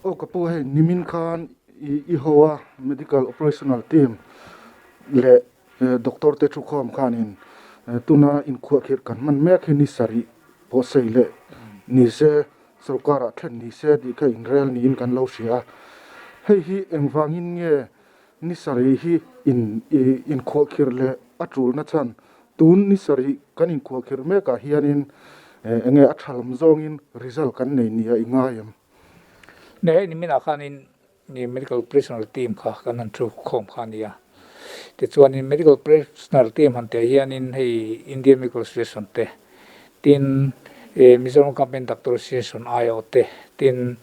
Aw ka pu hei nimin khan i ho a medical operational team leh doctor te thukhawm khanin tuna inkhuahkhirh kan hman mek hi ni sarih pawh sei leh ni se sorkar ah thlen ni se tih kha inrel niin kan lo hria a. Hei hi engvangin nge ni sarih hi in inkhuahkhirh leh a tulna chhan tun ni sarih kan inkhuahkhirh mekah hianin enge a tha lam zawngin result kan nei nia i ngai em? Neh hei niminah khanin medical operational team kha kan han thu khawm kha a ni a. Tichuanin medical operational team han teh hianin hei Indian Medical Association te tin Mizoram Government Doctor Association aiawh te tin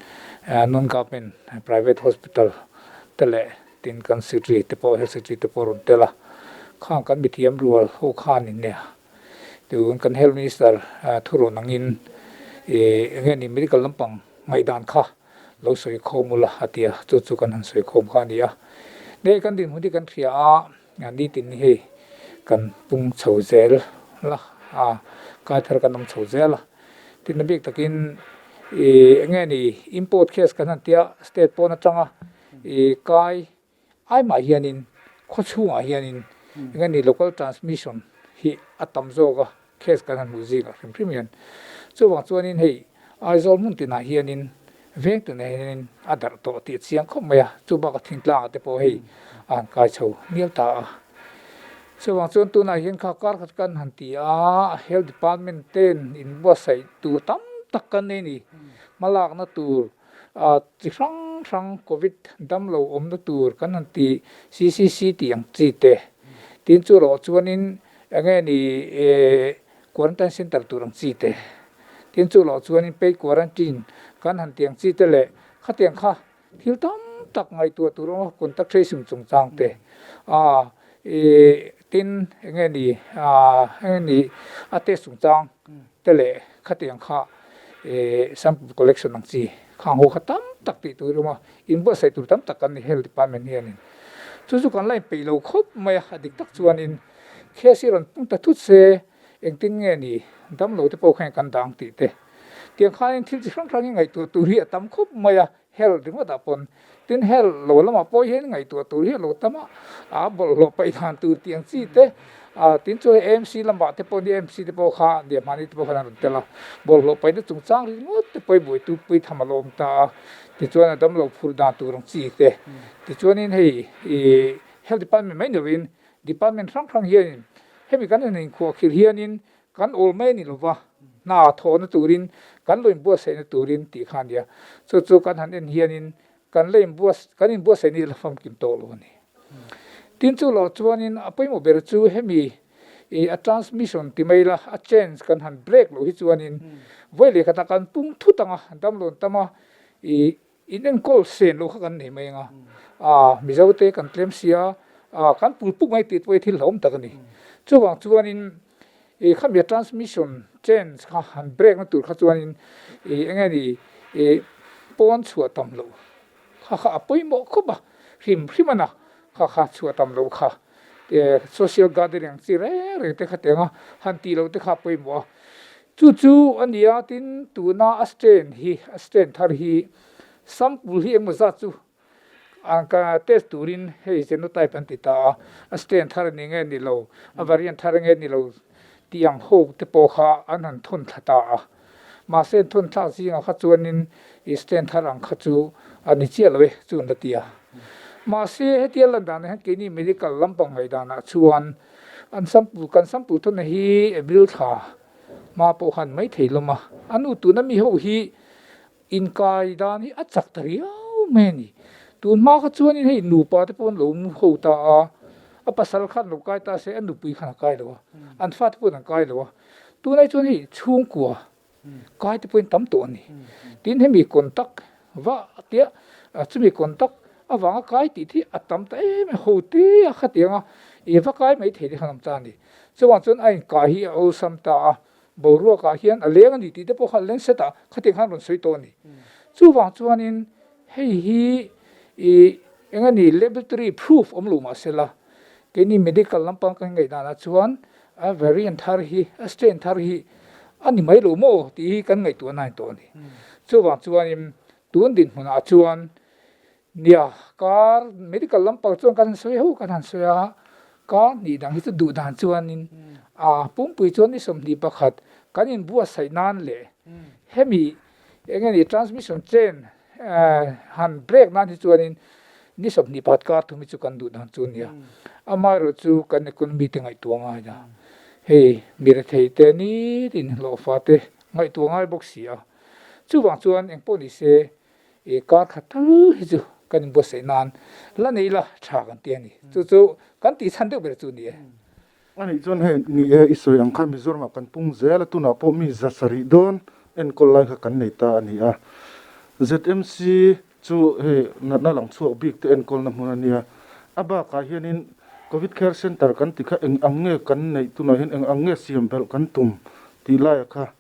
non government private hospital te leh tin kan secretary te pawh health secretary te pawh a rawn tel a. Khang kan mithiam rual ho khanin nia tun kan health minister thurawn angin ih eng nge ni medical lampang ngaihdan kha lo sawi khawm ula a ti a, chu chu kan han sawi khawm kha a ni a. Hei kan dinhmun hi kan hria a. Nitin hi kan pung chho zel la a, kai thar kan awm chho zel a. Tin a bik takin ih eng nge ni import case kan han tia state pawn atanga ih kai ai mah hianin khaw chhungah hianin eng nge ni local transmission hi a tam zawk a. Case kan han hmuh zingah hrim hrim hian chuvang chuanin hei Aizawl hmun tinah hianin veng tunah hianin a darh tawh tih a chiang khawp mai a, chu bakah thingtlangah te pawh hei a han kai chho mial ta a. Chuvang chuan tunah hian kha kar khat kan han ti a, Health Department ten inbuatsaih tur tam tak kan nei a ni, hmalakna tur chi hrang hrang Covid damlo awmna tur kan han ti CCC tih ang chi te, tin chu erawh chuanin Eng nge ni quarantine center tur ang chi te, tin chu loh chuanin paid quarantine kan han tiang chi te leh khatiang kha thil tam tak ngaihtuah tur awm a, contact tracing chungchang te ah ih tin eng nge ni ah eng nge ni a test chungchang te leh khatiang kha ih sample collection ang chi khang ho kha tam tak tih tur awm a, inbuatsaih tur tam tak kan ni health department hianin chu chu kan la inpeih lo khawp mai a, a dik tak chuanin. Case hi rawn pung ta thut se, engtin nge ni damlo te pawh khan kan dang tih te. Tiang khanin thil chi hrang hrang hi ngaihtuah tur hi a tam khawp mai a, health ringawt ah pawn. Tin health lo lamah pawh hian ngaihtuah tur hi a lo tam a, a bawlhhlawh paih dan tur tih ang chi te, tin chu hei AMC lamah te pawh ni AMC te pawh kha Diamhani te pawh khan an rawn tel a, bawlhhlawh paihna chungchang ringawt te pawh hi buaitu pui tham a lo awm ta a, tichuan a damlo phur dan tur ang chi te. Tichuanin hei ih health department mai ni lovin Department hrang hrang hianin hemi kan han inkhuahkhirh hianin kan awl mai a ni lova, hna thawhna turin kan lo inbuatsaihna turin tih kha a nia. Chu chu kan han en hianin kan la inbuat kan inbuatsaihna hi la famkim tawh lo a ni. Tin chu loh chuanin a pawimawh ber chu hemi ih a transmission ti mai la a change kan han break loh hi chuanin vawi leh khatah kan pung thut ang a, damloh an tam a ih In enkawl sen loh kha kan nei mai ang a, aah Mizo te kan tlem sia, aah kan pul puk mai tih pawh hi thil hlauhawm tak a ni. Chuvang chuanin ih khami transmission change kha han break na tur kha chuanin ih eng nge ni ih pawn chhuah tam loh kha kha a pawimawh khawp a, hrim hrim a na kha kha chhuah tam loh kha social gathering ang chi reng reng te kha tiang a han tih loh te kha a pawimawh a. Chu chu a ni a, tin tuna a strain hi, a strain thar hi sample hi engmaw zat chu ka test turin hei genotype an ti ta a, a strain thar a ni nge ni lo, a variant thar nge ni lo tih ang ho te pawh kha an han thawn thla ta a. Mahse an thawn thlak zingah kha chuanin i strain thar ang kha chu a ni chiah lo e chu an la ti a. Mahse hetia lan danah hian keini medical lampang ngaihdanah chuan an sample kan sample thawnna hi April thla Hma pawh khan mai thei lawm a, a nu tuna mi ho hi inkai dan hi a chak ta riau mai a ni. Tun hma kha chuanin hei nupa te pawh an lo mu ho ta a, a pasal khan lo kai ta se a nupui khan a kai lo a, an fate pawhin an kai lo a. Tunah chuan hei chhungkua kai te pawhin tam tawh a ni. Tin hemi contact va tia chumi contact avanga kai tih hi a tam ta em em ho te a khatiang a, i va kai mai thei te khan awm ta a ni. Chuvang chuan a inkah hi a awlsam ta a, boruakah hian a leng a ni tih te pawh kha lengset ah khatiang khan rawn sawi tawh a ni. Chuvang chuanin hei hi ih eng a ni laboratory proof awm lo mah sela, keini medical lampang kan ngaihdanah chuan a variant thar hi, a strain thar hi a ni mai lo maw tih hi kan ngaihtuah nain tawh a ni. Chuvang chuanin. Tun dinhmunah chuan nia kar medical lampang chuan kan han sawi ho kan han sawi a, kar hnih dang hi chu duh dan chuanin a pumpui chuan ni 21 kan inbuatsaih nan leh hemi eng nge ni transmission chain han break nan hi chuanin ni 21 kar thum hi chu kan duh dan chu a nia. Amaherawh chu kan economy te ngaihtuah ngai a, hei mi rethei te nitin hlawhfa te ngaihtuah ngai bawk si a. Chuvang chuan engpawh ni se i kar khat tal hi chu kan inbuatsaih nan la nei la tha kan ti a ni. Chu chu kan tih chhan deuh ber chu a ni e. A nih chuan hei ni e, i sawi ang khan Mizoramah kan pung zel a, tunah pawh mi 700 dawn enkawl lai kha kan nei ta a ni a. ZMC chu hei natna lang chhuak bik te enkawlna hmun a nia. A bakah hianin Covid Care Centre kan ti kha eng ang nge kan neih tunah hian eng ang nge siam belh kan tum tih laia kha.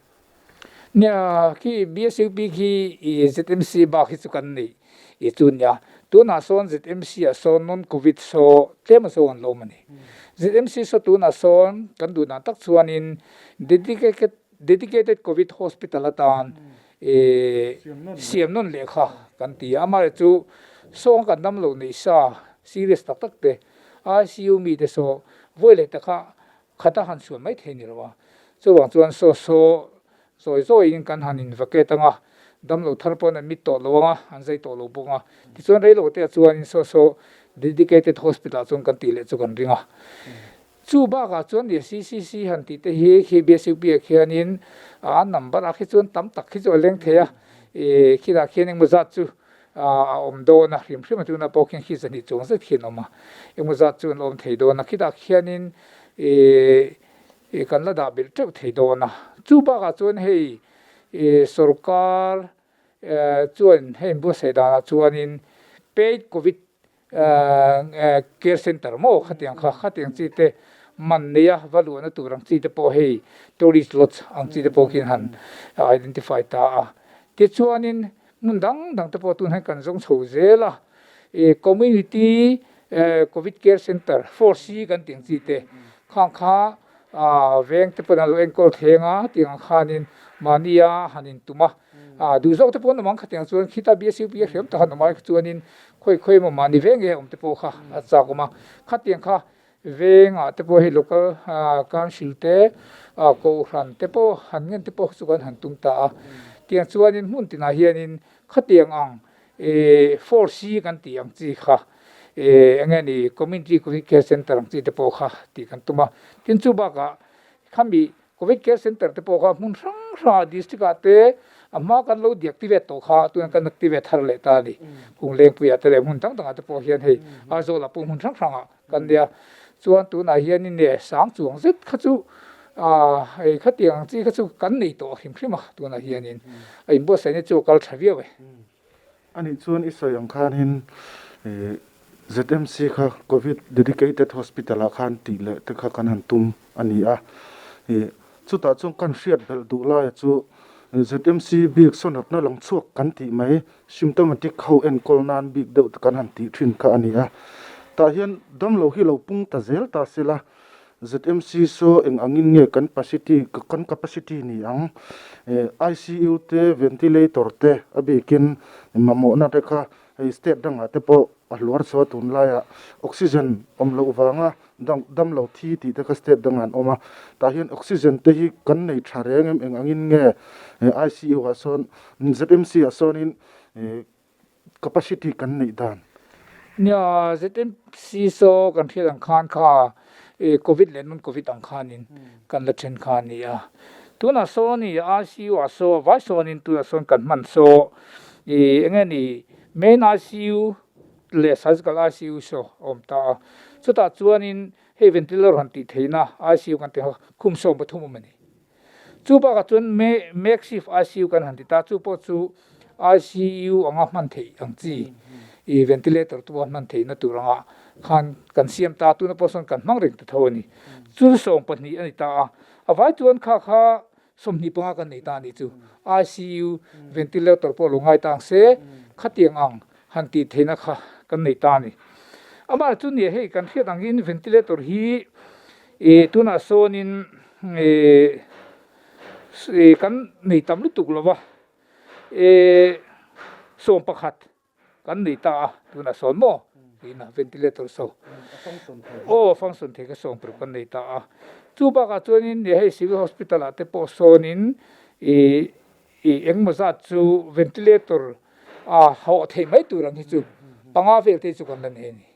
Nia, khi BSUP khi i ZMC bak hi chu kan nei i chu nia. Tunah sawn ZMC ah sawn non covid saw tlem a sawn an lo awm a ni. ZMC saw tunah sawn kan duh dan tak chuanin dedicated dedicated covid hospital atan i siam nawn leh kha kan ti a. Amaherawhchu chu sawng kan dam lo neih sa serious tak tak te ICU mi te saw vawi leh te kha Khat a han sual mai thei ni lo a, chuvang chuan saw saw zawi zawiin kan han invacate ang a, damlo thar pawhin an mit tawh lo ang a, an zai tawh lo bawk ang a, tichuan reilo te ah chuanin saw saw dedicated hospital ah chuan kan tih leh chu kan ring a. Chu bakah chuan ni CCC han tih te hi khi BSUP ah khianin a number ah khi chuan tam tak khi chu a leng thei a, ih khilah khian engmaw zat chu a awm dawn a, hrim hrim a tuna pawh khian khi zahnih chuang zet khian a awm a, engmaw zat chu an awm thei dawn a, khitah khianin ih kan la dah belh teuh thei dawn a, chu bakah chuan hei ih sorkar chuan hei inbuatsaih danah chuanin paid covid Care center maw khatiang kha khatiang chi te man nei a va luahna tur ang chi te pawh hei tourist lodge ang chi te pawh khian han identify ta a. Tichuanin hmun dang dang te pawh tun hian kan zawng chho zel a, ih community covid care center 4C kan tih ang chi te khang kha veng te pawh an lo enkawl thleng a tiang ang khanin mahnia han intum a. A duh zawk te pawh an awm ang khatiang chuan khita BSUP a hriam tak an awm ai kha chuanin khawi khawi emaw mahni veng nge awm te pawh kha a chak awm a, khatiang kha vengah te pawh hei local council te kohhran te pawh han ngen te pawh chu kan han tum ta a, tiang chuanin hmun tinah hianin khatiang ang ih 4C kan tih ang chi kha ih eng nge ni community covid care centre ang chi te pawh kha tih kan tum a, tin chu bakah khami Covid Care Centre te pawh kha hmun hrang hrangah district ah te a hma kan lo deactivate tawh kha tunah kan activate thar leh ta a ni. Kunglengpuiah te leh hmun dang dangah te pawh hian hei Aizawl ah pawh hmun hrang hrangah kan nia. Chuan tunah hianin nge sang chuang zet kha chu ah hei khatiang ang chi kha chu kan nei tawh hrim hrim a tunah hianin a inbuatsaihna chu a kal tha viau e. A nih chuan i sawi ang khanin ZMC kha Covid Dedicated Hospital ah khan tih leh te kha kan han tum a ni a. Chutah chuan kan hriat belh duh laia chu ZMC bik sawnatna lang chhuak kan tih mai symptomatic ho enkawl nan bik deuh te kan han tih thin kha a ni a. Tah hian damlo hi lo pung ta zel ta se la, ZMC saw eng angin nge kan pacity kan capacity ni ang? ICU te ventilator te a bikin mamawhna te kha hei state dangah te pawh a hluar chho a tunlaiah oxygen awm loh vanga dam lo thi tih te kha state dangah an awm a, tah hian oxygen te hi kan nei tha reng em eng angin nge ICU ah sawn ZMC ah sawnin Capacity kan neih dan. Nia, ZMC saw kan hriat ang khan kha i Covid leh non Covid ang khanin kan la then kha a ni a. Tunah sawn i ICU ah saw vai sawnin tunah sawn kan hman saw i eng nge ni main ICU leh surgical ICU saw a awm ta a. Chutah chuanin hei ventilator han tih theihna ICU kan tih kha khum 13 awm a ni. Chu bakah chuan makeshift ICU kan han ti ta, chu pawh chu ICU anga hman theih ang chi, ih ventilator te pawh hman theihna tur anga khan kan siam ta, tuna pawh sawn kan hmang reng ta tho a ni. Chu 12 a ni ta a, a vai chuan kha kha 25 kan nei ta a nih chu. ICU ventilator pawh lo ngai ta ang se, khatiang ang han tih theihna kha kan nei ta a ni. Amah chu nia hei kan hriat angin ventilator hi Ih tunah sawnin ih kan nei tam lutuk lo va, ih 11 kan nei ta a, tunah sawn maw tiin a ventilator saw aw a function thei kha 16 kan nei ta a. Chu bakah chuanin hei civil hospital ah te pawh sawnin ih ih engmaw zat chu ventilator a hawh theih mai tur ang hi chu panga vel te hi chu kan la nei a ni.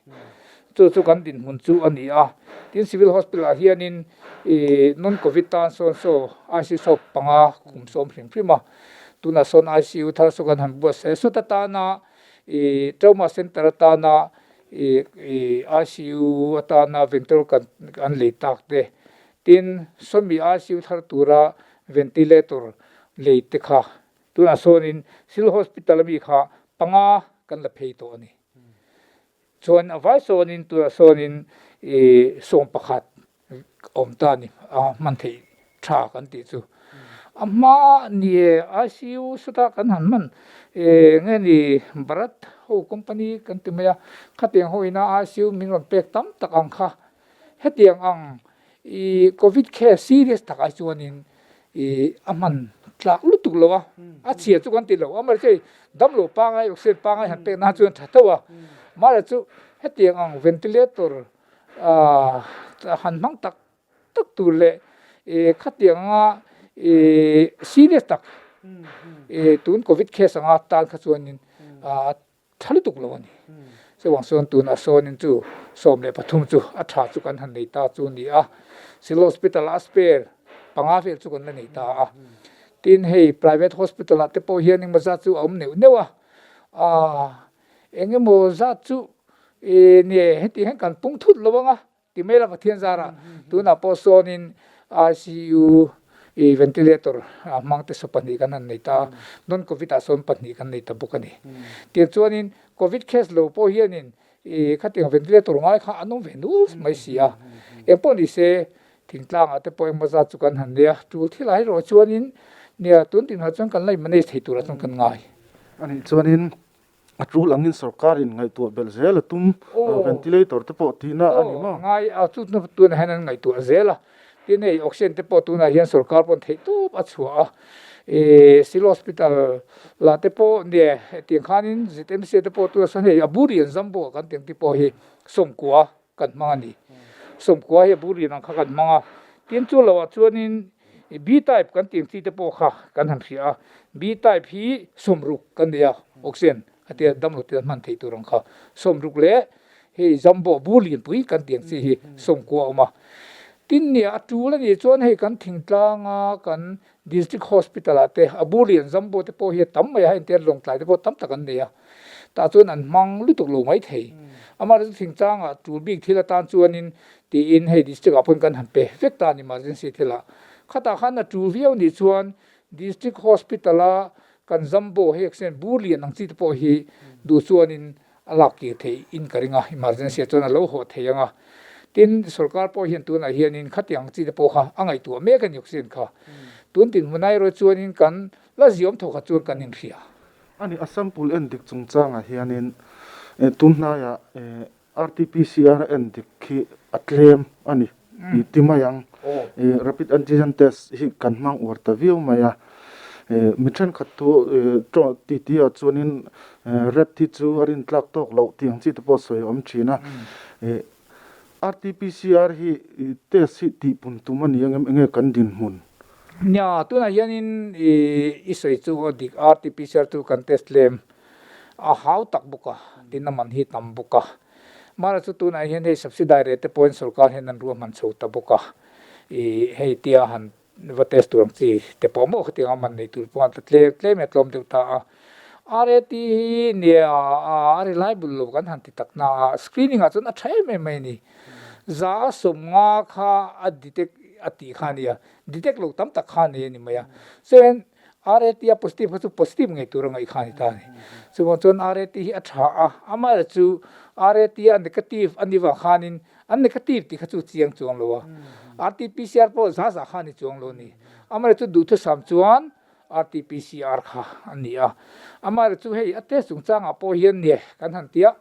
Chu chu kan dinhmun chu a ni a. Tin civil hospital ah hianin ih non covid tan sawn saw ICU saw panga kum sawm hrim hrim a. Tunah sawn ICU thar saw kan han buatsaih a sawt atana ih trauma center atana ih ih ICU atana ventilator kan an lei tak te. Tin sawmi ICU thar tura ventilator lei te kha Tunah sawnin Civil Hospital ami kha panga kan la phei tawh a ni. Chuan a vai sawnin tunah sawnin ih 11 awm ta a ni a hman theih tha kan tih chu. A hma ni e ICU sawtah kan han hman ih nge ni Bharat ho company kan ti mai a, khatiang ho ina ICU min rawn pek tam tak ang kha hetiang ang ih covid case serious tak ai chuanin ih a hman tlak lutuk lo a, a chhia chu kan ti lo amaherawhchu hei damlo pangai oxygen pangai han pek nan chuan tha tho a, amaherawhchu chu hetiang ang ventilator ah han hmang tak tak tur leh ih khatiang anga ih serious tak ih tun covid case anga tan kha chuanin ah Tha lutuk lo a ni. Chuvang chuan tunah sawnin chu 13 chu a tha chu kan han nei ta chu a ni a. Civil Hospital ah spare panga vel chu kan la nei ta a. Tin hei private hospital ah te pawh hian engemaw zat chu a awm neuh neuh a. Aaa engemaw zat chu ih nia heti hian kan pung thut lo ang a. Ti mai la Pathian zarah tunah pawh sawnin ICU i ventilator hmang te saw pahnih kan han nei ta a, non covid ah sawn pahnih kan nei ta bawk a ni. Tiang chuanin covid case lo pawh hianin i khatiang ventilator ngai kha an awm ve nul mai si a. Eng pawh ni se thingtlangah te pawh engmaw zat chu kan han nei a, tul thil ah erawh chuanin nia tun tinah chuan kan la in manage thei turah chuan kan ngai. Anih chuanin A tul angin sorkarin ngaihtuah belh zel a tum, ventilator te pawh tihna a ni maw? Aw, ngai a, chu tunah hian an ngaihtuah zel a. Tin hei oxygen te pawh tunah hian sorkar pawn theih tawp a chhuah a. Ih Civil Hospital lah te pawh nia hetiang khanin ZMC te pawh tunah sawn hei a bur lian Zambo ah kan tih ang te pawh hi 90 kan hmang a ni. 90 hi a bur lian ang kha kan hmang a. Tin chu loah chuanin B type kan tih ang chi te pawh kha kan han hria a. B type hi 60 kan nei a, oxygen khatia damlo te hman theih tur ang kha. 60 leh hei Jumbo bur lianpui kan tih ang chi hi 90 a awm a. Tin nia a tul a nih chuan hei kan thingtlanga kan District Hospital ah te a bur lian Jumbo te pawh hi a tam mai a, hei entir Lawngtlai te pawh tam tak an nei a. Tah chuan an hmang lutuk lo mai thei. Amaherawhchu thingtlangah tul bik thil atan chuanin tiin hei district ah pawhin kan han pe vek ta a ni emergency thilah. Khatah khan a tul viau nih chuan district hospital a kan Jumbo hei accident bur lian ang chi te pawh hi duh chuanin a lak kir theih in ka ring a, emergency ah chuan a lo haw thei ang a. Tin sorkar pawh hian tunah hianin khatiang chi te pawh kha a ngaihtuah mek a ni oxygen kha. Tun dinhmun erawh chuanin kan la ziawm tho kha chuan kan inhria. A ni, a sample en dik chungchangah hianin tun hnaiah RT-PCR en dik hi a tlem a ni tih ti mai ang. Rapid antigen test hi kan hmang uar ta viau mai a. Mi thenkhat thu titi ah chuanin rat hi chu a rintlak tawk loh tih ang chi te pawh sawi a awm thin a. RT-PCR hi test hi tihpun tum a ni ang em? Enge kan dinhmun? Nia, tunah hianin i sawi chu a dik RT-PCR chu kan test tlem a hau tak bawk a, tin a man hi tam bawk a. Mahse chu tunah hian hei subsidy rate te pawhin sorkar hian an ruahman chho ta bawk a, ih hei tia han va test tur ang chi te pawh maw khatiang a man nei tur pawh an tla tlem tlem e tlawm deuh ta a. RAT hi nia a reliable lo kan han ti tak na a, screening ah chuan a tha em em mai a ni. 150 kha a detect a tih kha a nia, detect lo tam tak kha a nei a ni mai a. Chuan RAT a positive kha chu positive ngei tur a ngaih kha a ni ta a ni. Chuvang chuan RAT hi a tha a, amaherawhchu RAT a negative a ni vang khanin An negative tih kha chu chiang chuang lo a, RT-PCR pawh za za kha a ni chuang lo a ni. Amaherawhchu duhthusam chuan RT-PCR kha a ni a. Amaherawhchu hei a test chungchangah pawh hian nia kan han ti a,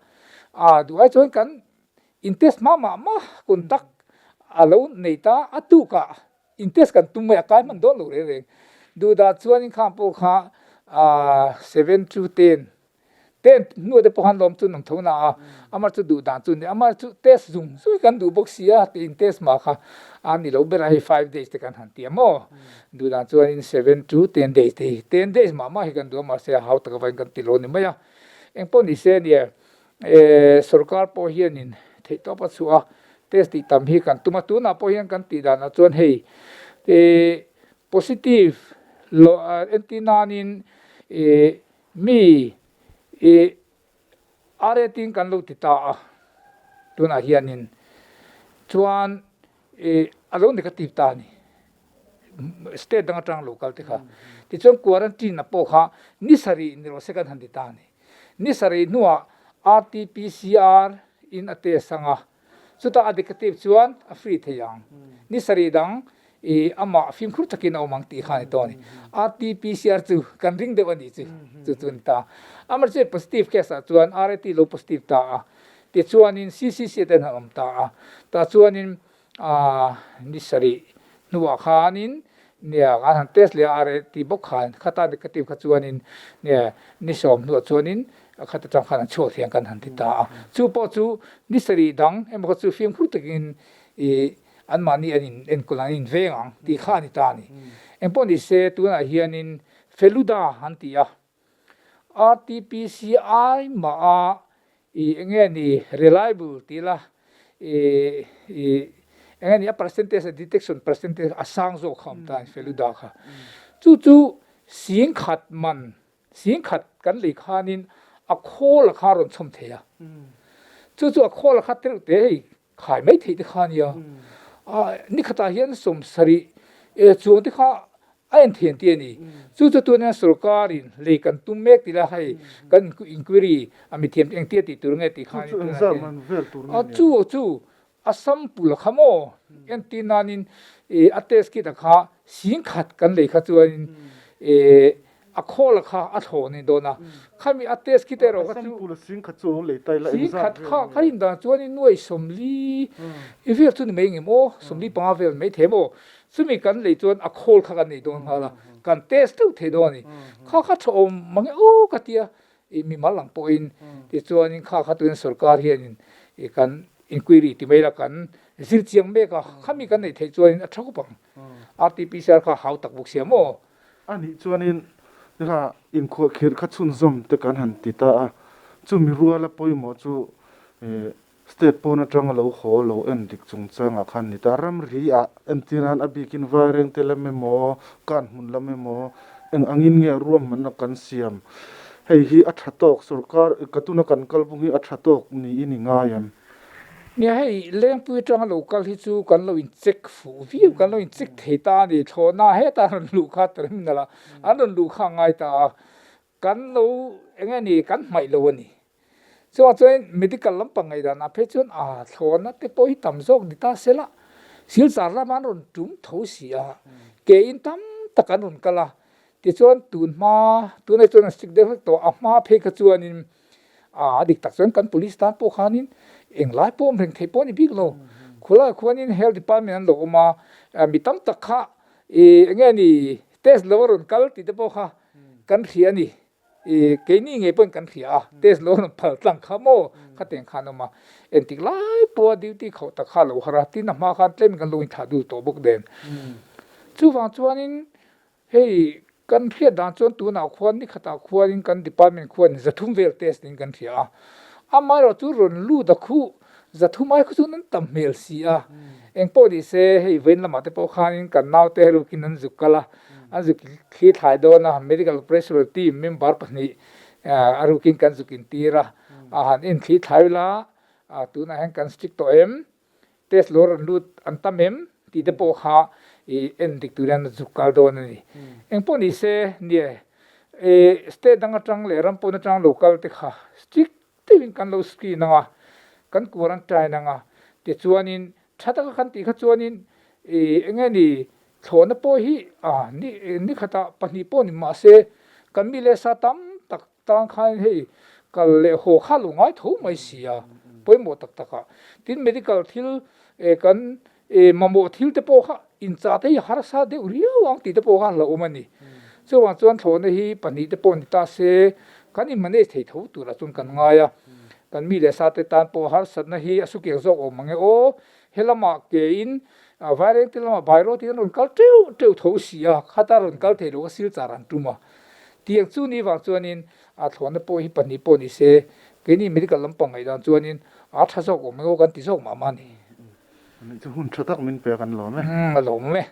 aa duh ai chuan kan in test hma mah mah contact a lo nei ta a tukah in test kan tum mai a kai hman dawn lo reng reng. Duhdah chuan inkhang pawh kha aa 7 to 10. Ten hnuah te pawh khan lawm chu an awm tho na a, amah chu duh dan chu a ni. Amah chu test zung zui kan duh bawk si a, tiin test mah kha a ni lo ber a, hei 5 days te kan han ti a maw? Duh dan chuanin 7 to 10 days te hi, 10 days mah mah hi kan duh a, mahse a hau tak avangin kan ti lo a ni mai a. Engpawh ni se nia, sorkar pawh hianin theihtawp a chhuah a, test tih tam hi kan tum a, tunah pawh hian kan tih danah chuan hei positive lo entir nanin Mi i a rating kan lo ti ta a, tunah hianin chuan i a lo negative ta a ni, state dang atang lo kal te kha. Tichuan quarantine a pawh kha ni sarih ni rawh se kan han ti ta a ni. Ni sarih hnuah RTPCR in a test ang a, Chutah a negative chuan a free thei ang. Ni sarih dang i amah fimkhur takin a awm ang tih kha a ni tawh a ni. RT-PCR chu kan ring deuh a nih chu, chu chu a ni ta. Amaherawhchu positive case ah chuan RAT lo positive ta a, tichuanin CCC te an han awm ta a, tah chuanin ni sarih hnuah khanin nia an han test leh a RAT bawk khan khata negative kha chuanin nia ni sawm hnuah chuanin A khat atang khan an chhuak thiang kan han ti ta a. Chu pawh chu ni sarih dang emaw kha chu fimkhur takin ih anmahni an in enkawl ang, an in veng ang tih kha a ni ta a ni. Engpawh ni se tunah hianin Feluda an ti a, RTPCI mah a ih eng nge ni reliable tih la ih ih eng nge ni a percentage a detection percentage a sang zawk kha a awm ta a ni Feluda kha. Chu chu singkhat man Singkhat kan lei khanin a khawl a kha rawn chhawm thei a. Chu chu a khawl a kha tereuh te hei khai mai theih te kha ania. Nikhatah hian 70 chuang te kha a en thei an ti a ni. Chu chu tuna sorkarin lei kan tum mek tih la hei kan inquiry a mithiam te engtia tih tur nge tih kha a chu chu A sample kha maw? Entir nanin a test kit a kha 10,000 kan lei kha chuanin a khawl a kha a thlawn a ni dawn a. Khami a test kit erawh kha chu. A sample a 10,000 chu lo lei ta ila engzat vel nge? 10,000 kha ka indan chuanin nuai 40 vel chu ni mai ngem aw, 45 vel mai thei maw? Chumi kan lei chuan a khawl kha kan nei dawn nghal a, kan test deuh thei dawn a ni. Kha kha tha awm mange aw ka tia. I mimal ang pawhin tichuanin kha kha tuin sorkar hianin i kan inquiry ti mai la kan zir chiang mek a, khami kan neih theih chuanin a tha khawp ang. RTPCR kha hau tak bawk sia maw? A nih chuanin kha inkhuahkhirh kha chhunzawm te kan han ti ta a, chumi ruala pawimawh chu State pawn atanga lo haw lo en dik chungchangah khan ni ta. Ramri ah entir nan a bikin Vairengte lam emaw, Kanhmun lam emaw eng angin nge ruahmanna kan siam. Hei hi a tha tawk, sorkar ka tuna kan kalpung hi a tha tawk niin i ngai em? Nia hei Lengpui atanga lo kal hi chu kan lo in check fuh viau, kan lo in check thei ta a ni. Thlawhna hetah an rawn luh kha terminal ah an rawn luh kha a ngai ta a. Kan lo eng nge ni kan hmaih lo a ni. Chuvang chuan medical lampang ngaihdan ah phei chuan a thlawhna te pawh hi tam zawk ni ta se la, silchar lama an rawn tum tho si a, ke in tam tak an rawn kal a, tichuan tun hma tunah chuan an strict deuh hlek tawh a, a hma phei kha chuanin a dik tak chuan kan police tan pawh khanin englai pawh awm reng theih pawh a ni bik lo. Khulaiah khuanin health department an lo awm a, mi tam tak kha eng nge ni test lo a rawn kal tih te pawh kha Kan hria a ni. I keini ngei pawhin kan hria a, test lo rawn phal tlang kha maw khateng khan awm a. Engtik lai pawha duty khauh tak kha a lo har a, tin a hma khan tlemin kan lo inthlah dul tawh bawk nen. Chuvang chuanin hei kan hriat dan chuan tunah khuan ni khatah khuanin kan department khuan 300 vel test niin kan hria a. Amaherawhchu rawn lut a khuh 300 ai kha chuan an tam hmel si a. Engpawh ni se hei vawiin lamah te pawh khanin kan naute rukin an zuk kal a. An zuk thli thlai dawn a, Medical Operational Team member pahnih a rukin kan zuk intir a, a han en thli thlai ula, tunah hian kan strict tawh em, test lo rawn lut an tam em tih te pawh kha i en dik tur hian a zuk kal dawn a ni. Engpawh ni se, nie, state dang atang leh ram pawn atang lo kal te kha strict deuhin kan lo screen ang a, kan quarantine ang a, tichuanin tha taka kan tih kha chuanin ih eng nge ni thlawhna pawh hi ah ni ni khatah pahnih pawh ni mah se kan mi leh sa tam tak tan khan hei kal leh haw kha lo ngai tho mai si a, pawimawh tak tak ah. Tin medical thil eh kan E mamawh thil te pawh kha inchah te hi harsa deuh riau ang tih te pawh kha hlauhawm a ni. Chuvang chuan thlawhna hi pahnih te pawh ni ta se, Kan in manage thei tho turah chuan kan ngai a, kan mi leh sa te tan pawh harsatna hi a sukiang zawk awm ang e aw, he lamah ke in Vairengte lamah Bairawt in an rawn kal teuh teuh tho si a, khata rawn kal thei lo kha silchar an tum a. Tiang chu ni vang chuanin a thlawhna pawh hi pahnih pawh ni se, keini medical lampang ngaihdan chuanin a tha zawk awm ang e aw kan ti zawk mah mah a ni. Ani chu hun tha tak min pek an lawm e. A lawm e.